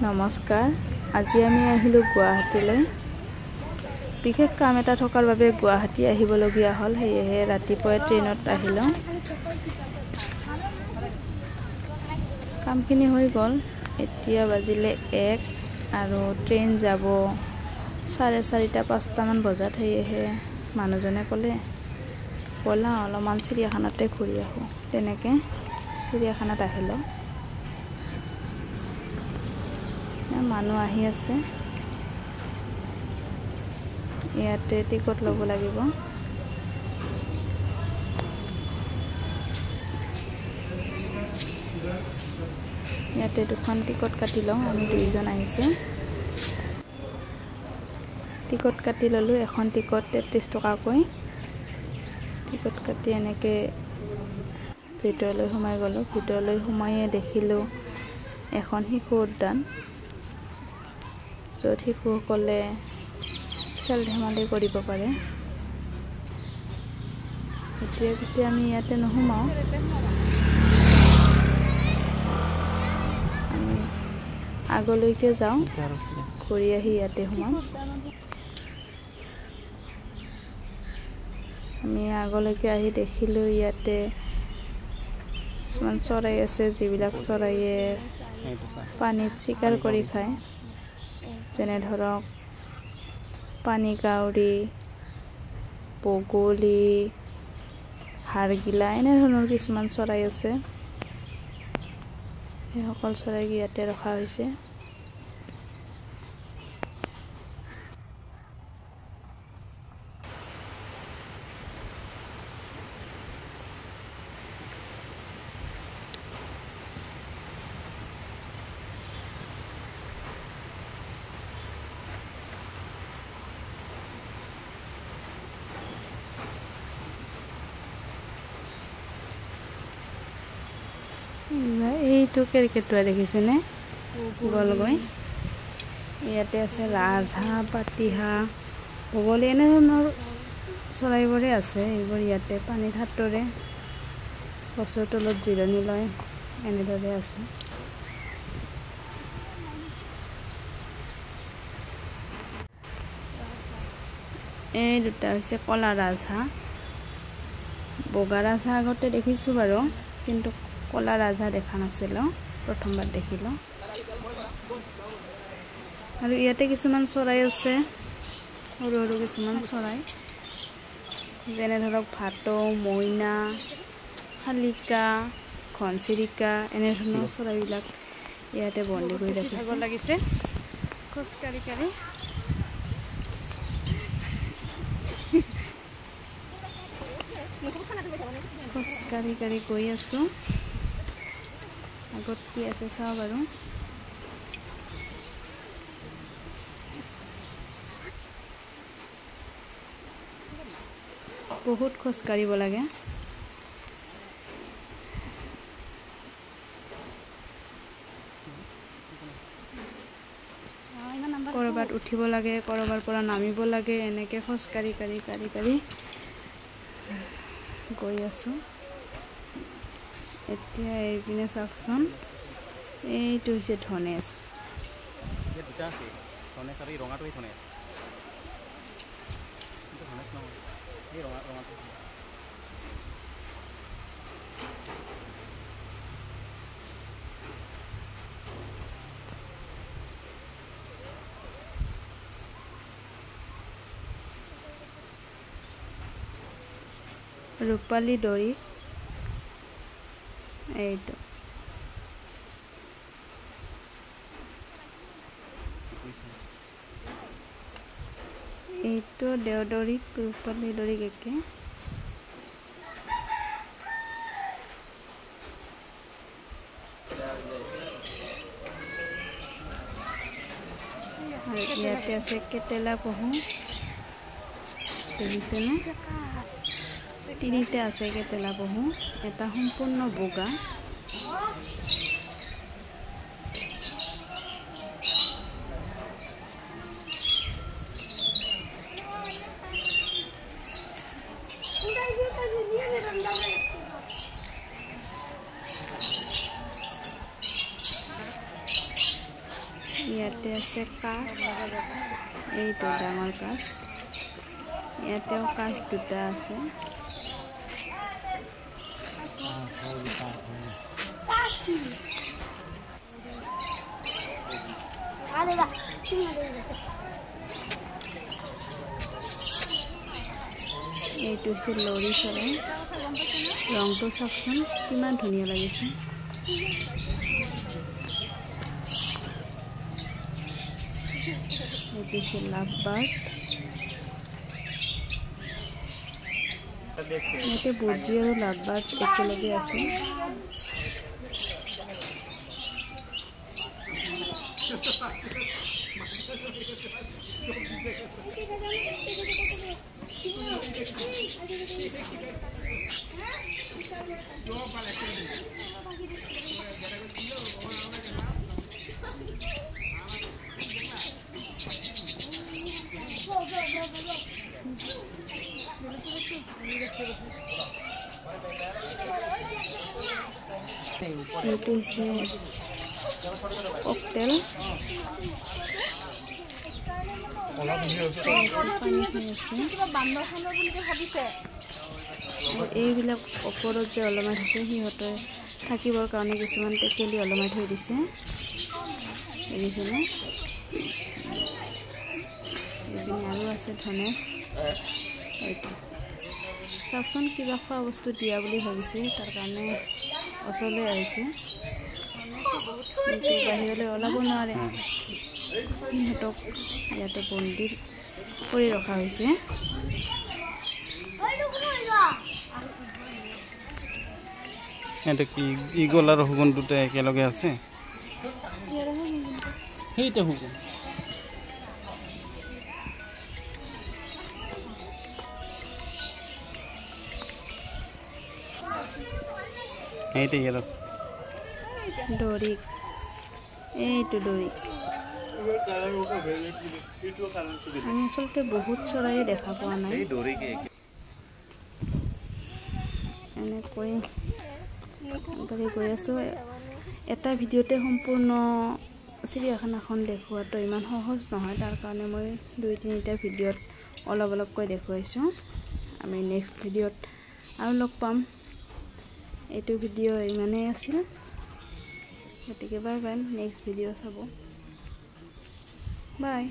নমস্কাৰ, আজি আমি আহিলোঁ গুৱাহাটীলৈ। বিশেষ কাম এটা থকাৰ বাবে গুৱাহাটী আহিবলগীয়া হ'ল, সেয়েহে ৰাতিপুৱাই ট্ৰেইনত আহিলোঁ। কামখিনি হৈ গ'ল। এতিয়া বাজিলে 1 আৰু ট্ৰেইন যাব 4:30 5টামান বজাত। সেয়েহে মানুহজনে ক'লে ব'লা অলপমান চিৰিয়াখানাতে ঘূৰি আহোঁ। তেনেকৈ চিৰিয়াখানাত আহিলোঁ। মানুহ আহি আছে, ইয়াতে টিকট ল'ব লাগিব। ইয়াতে দুখন টিকট কাটি লওঁ, আমি দুইজন আহিছোঁ। টিকট কাটি ল'লোঁ, এখন টিকট 33 টকাকৈ। টিকট কাটি এনেকৈ ভিতৰলৈ সোমাই গ'লোঁ। ভিতৰলৈ সোমায়ে দেখিলোঁ এখন শিশু উদ্যান, য'ত শিশুসকলে খেল ধেমালি কৰিব পাৰে। এতিয়া পিছে আমি ইয়াতে নোসোমাওঁ, আমি আগলৈকে যাওঁ, ঘূৰি আহি ইয়াতে সোমাম। আমি আগলৈকে আহি দেখিলোঁ ইয়াতে কিছুমান চৰাই আছে, যিবিলাক চৰাইয়ে পানীত চিকাৰ কৰি খায়। যেনে ধৰক পানী কাউৰী, বগলী, হাড়গিলা, এনেধৰণৰ কিছুমান চৰাই আছে। সেইসকল চৰাইক ইয়াতে ৰখা হৈছে। এইটো কেৰ্কেটুৱা দেখিছেনে গ'লগৈ। ইয়াতে আছে ৰাজহাঁহ, পাতিহাঁহ, বগলী, এনেধৰণৰ চৰাইবোৰে আছে। এইবোৰ ইয়াতে পানীত সাঁতোৰে, গছৰ তলত জিৰণি লয়, এনেদৰে আছে। এই দুটা হৈছে ক'লা ৰাজহাঁহ। বগা ৰাজহাঁহ আগতে দেখিছোঁ বাৰু, কিন্তু ক'লা ৰাজহাঁহ দেখা নাছিলোঁ, প্ৰথমবাৰ দেখিলোঁ। আৰু ইয়াতে কিছুমান চৰাই আছে, সৰু সৰু কিছুমান চৰাই, যেনে ধৰক ভাটৌ, মইনা, শালিকা, ঘনচিৰিকা, এনেধৰণৰ চৰাইবিলাক ইয়াতে বন্দী কৰি ৰাখিছে। লাগিছে খোজকাঢ়ি কাঢ়ি। খোজকাঢ়ি কাঢ়ি গৈ আছোঁ। আগত কি আছে চাওঁ বাৰু। বহুত খোজকাঢ়িব লাগে। ক'ৰবাত উঠিব লাগে, ক'ৰবাৰ পৰা নামিব লাগে, এনেকৈ খোজকাঢ়ি কাঢ়ি কাঢ়ি কাঢ়ি গৈ আছোঁ। এতিয়া এইপিনে চাওকচোন, এইটো হৈছে ধনেশ। ৰূপালী দৰিক এইটো। এইটো দেওদৰিক, ৰূপালী দৰিক একে। আৰু ইয়াতে আছে কেটেলা পহু, দেখিছেনে? তিনিটা আছে কেটেলা পহু, এটা সম্পূৰ্ণ বগা। ইয়াতে আছে কাছ, এইটো ডাঙৰ কাছ। ইয়াতেও কাছ দুটা আছে। এইটো হৈছে লৰি চৰাই। ৰংটো চাওকচোন কিমান ধুনীয়া লাগিছে। এইটো হৈছে লাভ বাৰ্ড। ইয়াতে বুৰ্জি আৰু লাভ বাৰ্ড একেলগে আছে। এইটো হৈছে ককটেল। এইবিলাক ওপৰত যে ওলমাই থৈছে, সিহঁতে থাকিবৰ কাৰণে কিছুমান টেকেলি ওলমাই থৈ দিছে, দেখিছেনে? এইপিনে আৰু আছে ধনেশ। এইটো চাওকচোন, কিবা খোৱা বস্তু দিয়া বুলি ভাবিছে, তাৰ কাৰণে ওচৰলৈ আহিছে, কিন্তু বাহিৰলৈ ওলাব নোৱাৰে। সিহঁতক ইয়াতে বন্দী কৰি ৰখা হৈছে। এটা কি ইগল আৰু শগুন দুটা একেলগে আছে? সেইটো শগুন। এইটো ইয়াত আছে দৰিক, এইটো দৰিক। আমি আচলতে বহুত চৰাইয়ে দেখা পোৱা নাই। এনেকৈ আগবাঢ়ি গৈ আছোঁ। এটা ভিডিঅ'তে সম্পূৰ্ণ চিৰিয়াখানাখন দেখুওৱাটো ইমান সহজ নহয়, তাৰ কাৰণে মই দুই তিনিটা ভিডিঅ'ত অলপ অলপকৈ দেখুৱাইছোঁ। আমি নেক্সট ভিডিঅ'ত আৰু লগ পাম। এইটো ভিডিঅ' ইমানেই আছিল, গতিকে বাই বাই, নেক্সট ভিডিঅ' চাব, বাই।